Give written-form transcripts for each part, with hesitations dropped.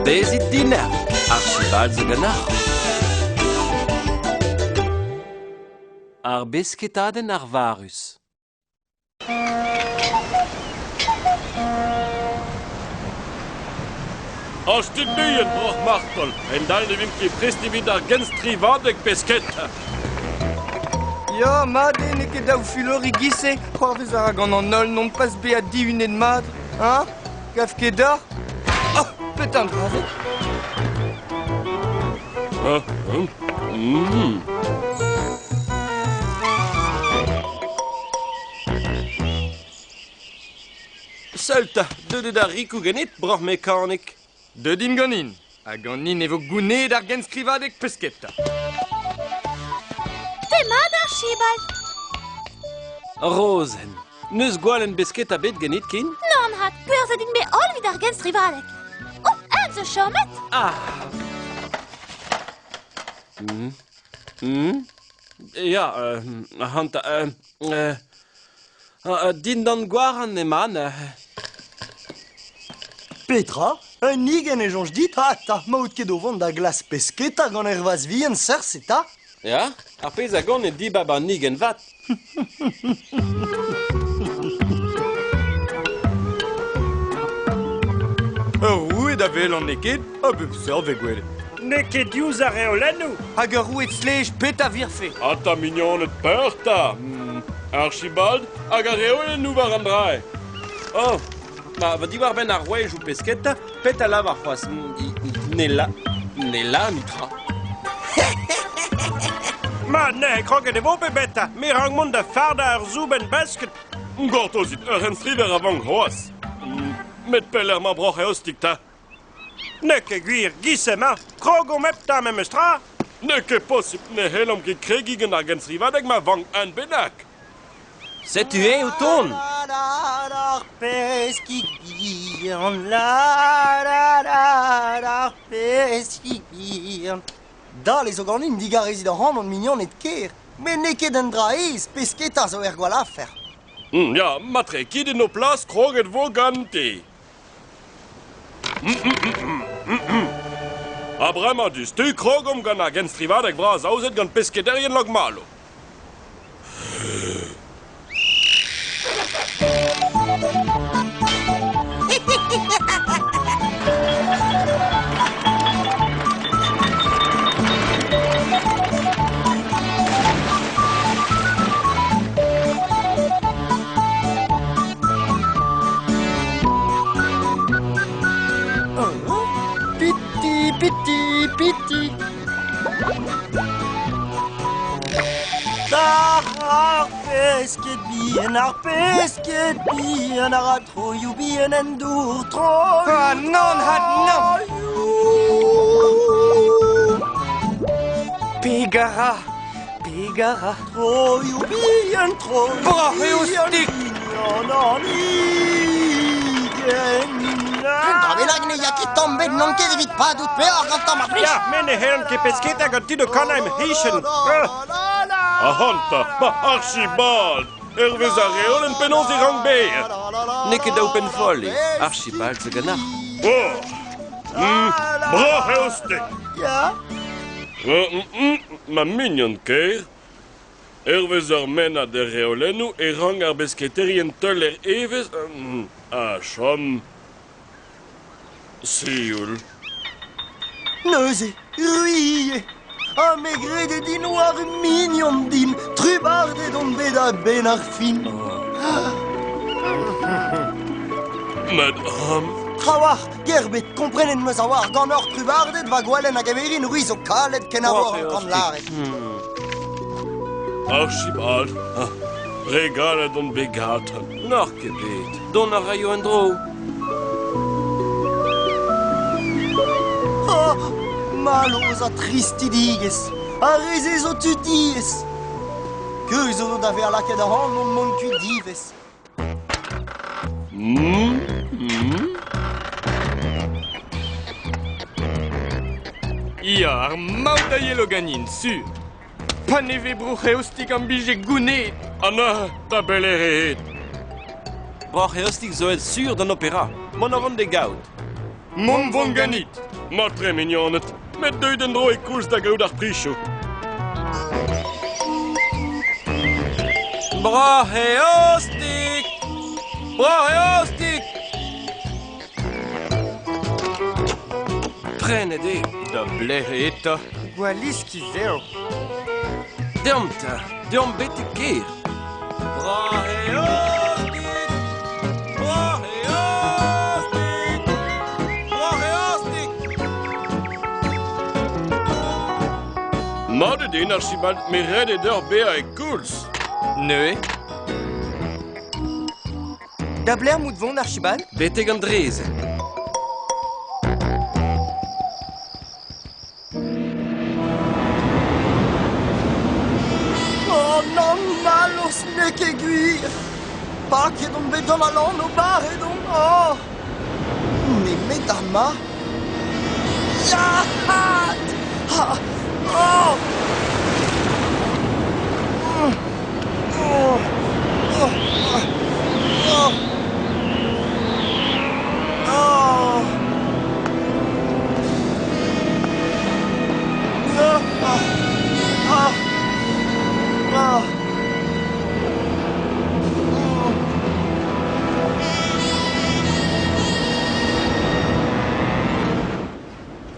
Bezit dinec'h, Archibald zo ganeoc'h. Ar besketadenn arvarus. Hastit buan, broc'h Martol, hend-all ne vimp ket prest evit ar genstrivadeg pesketa. Ya, mat eo, n'eo ket dav fuloriñ 'giz-se. C'hoarvez a ra gant an holl nompas bezañ dihunet mat, hein? Gav ket deoc'h? Oh, petra an dra-se? Ah, mm. Seul 'ta, deuet eo ar rikoù ganit, broc'h mekanik. Deut int ganin, ha ganin e vo gounezet ar genskrivadeg pesketa. Demat, Archibald. Rozenn, n'eus gwalenn besketa bet ganit ken? Nann, rak gwerzhet int bet holl evit ar genstrivadeg. Oh, eñ zo chomet? Ah Mm. Mm. Ya, euh, ac'hanta, euh, euh, euh, dindan gwaran emañ neuze. Petra? Un higenn e soñj dit? Ha 'ta, 'maout ket o vont da glask pesketa gant ur vazh vihan seurt-se 'ta? Ya, ar pezh a gont eo dibab an higenn vat. Ur roued a welan n'eo ket, a bep seurt 'vez gwelet. N'eo ket diouzh ar reolennoù. Hag ur roued-stlej petra 'virfe? Ata mignoned peur 'ta Archibald hag ar reolennoù war an dra Oh, ma, va diwar-benn ar rouejoù pesketa, petra lavar c'hoazh Ne la, ne la mitra. Ma, ne, kroget e vo pe beta. Me rank mont da fardañ ur soubenn basket. Gortozit, ur c'henstriver a vank c'hoazh. Met pelec'h 'mañ broc'h eostig 'ta? N'eo ket gwir, giz emañ. Krog omp hep 'ta memes tra. N'eo ket posupl, ne c'hellomp ket kregiñ gant ar genstrivadeg ma vank un bennak. Setu eñ o tont. Ar peskig bihan, la la la ar peskig bihan. Dale zo ganin digarezit ac'hanon mignoned ker, met n'eo ket un dra aes pesketa zo er gwall afer. Ya, matre, kit en ho plas, kroget 'vo gante. Ha bremañ diouzhtu krogomp gant ar genstrivadeg vras aozet gant pesketaerien Lokmalo. Piti, piti, piti. Ar pesked bihan, ar pesked bihan a ra troioù bihan en dour, troioù. Ah nann, ha nann! Pegara, pegara. Troioù bihan, troioù Broc'h eo bihan, stik. bihan an higenn. Un dra bennak ne ya ket tamm bet n'on ket evit padout peoc'h gantañ mar plij. Ya, me ne c'hellan ket pesketa gant tud o kanañ em c'hichen. Ac'hanta, ma Archibald! Hervez ar reolenn penaos e rank bezañ. N'eo ket daou penn foll eo, Archibald zo ganeoc'h. Oh! Broc'h eo stik! Ya. Ma mignon ker, hervez ur mennad er reolennoù e rank ar besketaerien teuler evezh ha chom sioul. Neuze, ruilh Ha me grede din oa ur mignon din, trubardet on bet a-benn ar fin. Met Trawalc'h, Gerbet, komprenet 'm eus a-walc'h ganeoc'h trubardet va gwalenn hag emerin c'hwi zo kalet kenavo an lâret. Archibald, re galet on bet gantañ. N'oc'h ket bet. Dont a raio en-dro. Oh, mallozh ha tristidigezh! Ar re-se zo tud diaes! Keuz zo da vezañ lakaet ac'hanon mont kuit divezh. Ya, ar maout a yelo ganin, sur. Pa ne vez broc'h-eostig am bije gounezet. Ha neuze, da belec'h eo aet? Broc'h-eostig zo aet sur d'an opera. Mont a ran d'e gaout. Mont 'vont ganit. Mat-tre, mignoned, met deuit en-dro e koulz da gaout ar prizioù. Broc'h eostig! Broc'h eostig! Prenet eo. Da belec'h eta? Gwall iskis eo. Deomp 'ta, deomp betek kêr. Broc'h eostig! Broc'h eostig! Broc'h eostig! Mat eo din, Archibald, met ret eo deoc'h bezañ e koulz. Neuze? Da belec'h 'mout 'vont, Archibald? Betek an draezhenn. Oh nann, mallozh, n'eo ket gwir! Paket on bet gant al lanv, barret on! Oh! Nemet ar ma... Ya! Ha! Oh! Oh! Oh! Oh! Oh! Oh! Ah! Ah!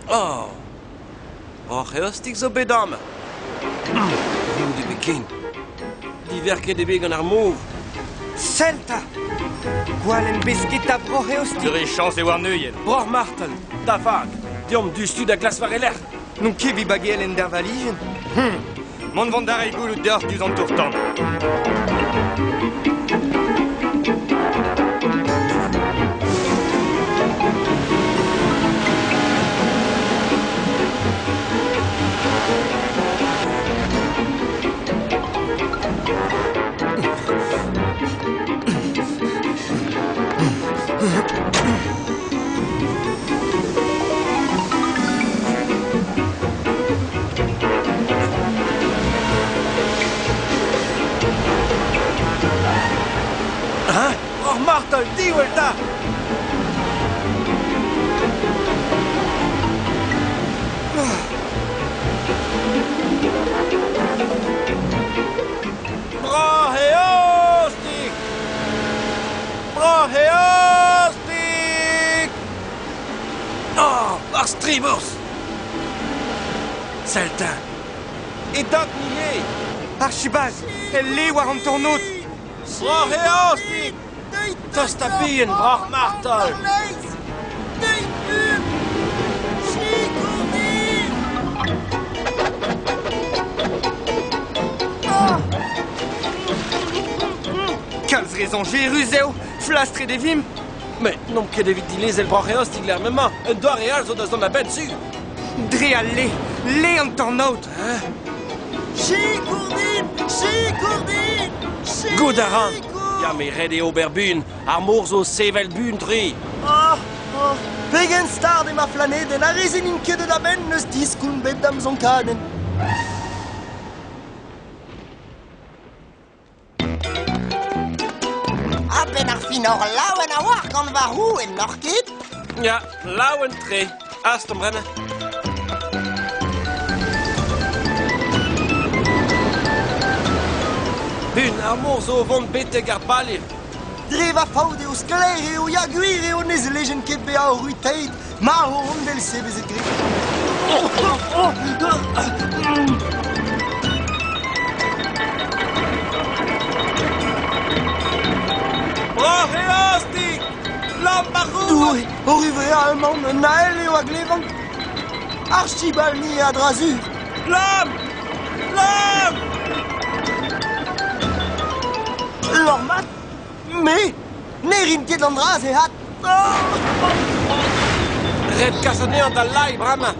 Oh! Hoc'h eostig zo bet amañ. N'out ebet ken. Diverket eo bet gant ar mor. Sell 'ta! Gwalenn besketa broc'h eostig. Dre chañs eo ar neuienn. Broc'h Martel, da vag. Deomp diouzhtu da glask war e lerc'h. N'on ket evit bageal en deñvalijenn. Mont 'vont da reiñ gouloù deoc'h diouzh an tour-tan. Hein? Hor martol, diwel 'ta! Broc'h eostig! Broc'h eostig! Oh, ar stribourzh! Sell 'ta! E dog ivez! Archibald, el le war an tornaod! Broc'h eostig! Tost ha bihan, broc'h martol! Kalz re zañjerus eo, flastret e vimp. Met n'omp ket evit dilezel broc'h eostig lec'h m'emañ. Un doare all zo da zont a-benn sur. Dre al le, le an tornaod. Sikour din! Sikour din! Goût a ran. Ya, met ret eo ober buan. Ar mor zo sevel buan-tre. Oh, oh, pegen start eo ma flanedenn, ar re-se n'int ket deut a-benn n'eus diskoulm bet da'm zonkadenn. A-benn ar fin oc'h laouen a-walc'h gant va roue, n'oc'h ket? Ya, laouen-tre. Ast omp bremañ. Bun, ar mor zo o vont betek ar palir. Dre va faot eo sklaer eo, ya gwir eo ne zlejen ket bezañ o c'hwitaet, marv on 'vel-se vezet graet. Broc'h eostig! Lamm ar roue! Doue, o ruvreal emaon, un ael eo a glevan. Archibald ni a-dra-sur. Lamm! Lamm! Lormat, me, ne rin ket an dra-se 'hat. Ret kas anezhañ d'al lae bremañ.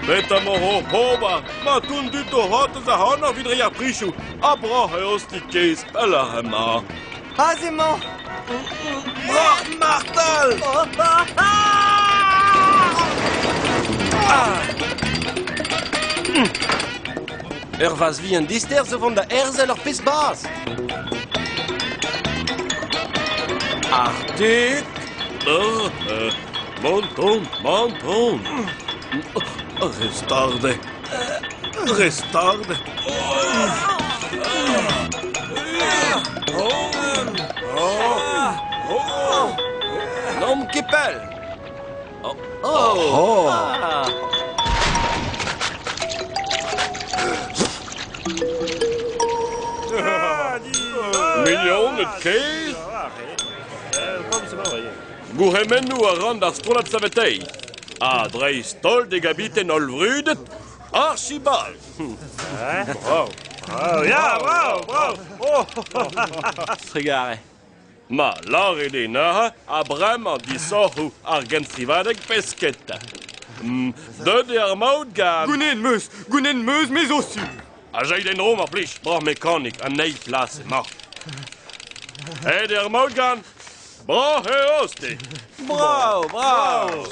Petra 'mañ oc'h ober? Ma toun dud o c'hortoz ac'hanoc'h evit reiñ ar prizioù. Ha broc'h eostig kaezh, pelec'h emañ? Aze emañ. Broc'h Martel! Ah! Ur vazh vihan dister zo vont da herzel ur pezh bazh. Artik! Mont on, mont on. Re stard eo. Re stard eo. N'omp ket pell. Oh. Oh. Ah. Mignoned kaezh, gourc'hemennoù a ran d'ar strollad saveteiñ ha dreist-holl d'e gabiten hollvrudet Archibald. Brav, brav, ya, brav, brav. Oh. Trugarez. Ma, lâret eo neuze ha bremañ disoc'hoù ar genstrivadeg pesketa. Deuet eo ar maout gant... Gouneet 'm eus, gouneet 'm eus, me zo sur. Ha jeit en-dro, mar plij, broc'h mekanik, an eil plas emañ. Aet eo ar maout gant Broc'h Eostig. Brav, brav.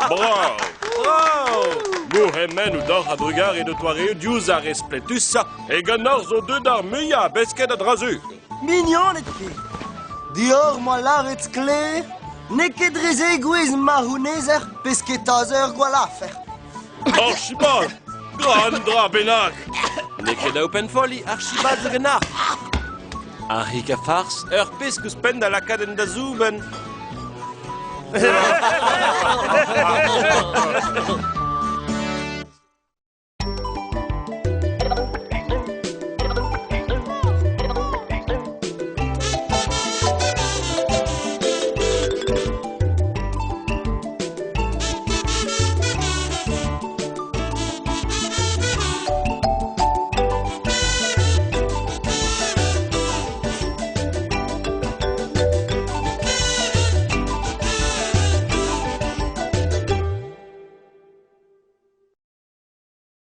Brav. Brav. Gourc'hemennoù deoc'h a-drugarez d'ho toareoù diouzh ar re spletusañ e ganeoc'h zo deuet ar muiañ a besked a-dra-sur. Mignoned ket. Deoc'h 'moa lâret sklaer n'eo ket dre zegouezh ma c'hounezer pesketazer gwall afer. Archibald, gra un dra bennak. N'eo ket daou pennfolliñ, Archibald zo ganeoc'h. Ar c'hig a fars, ur pesk ouzhpenn da lakaat en da zoubenn.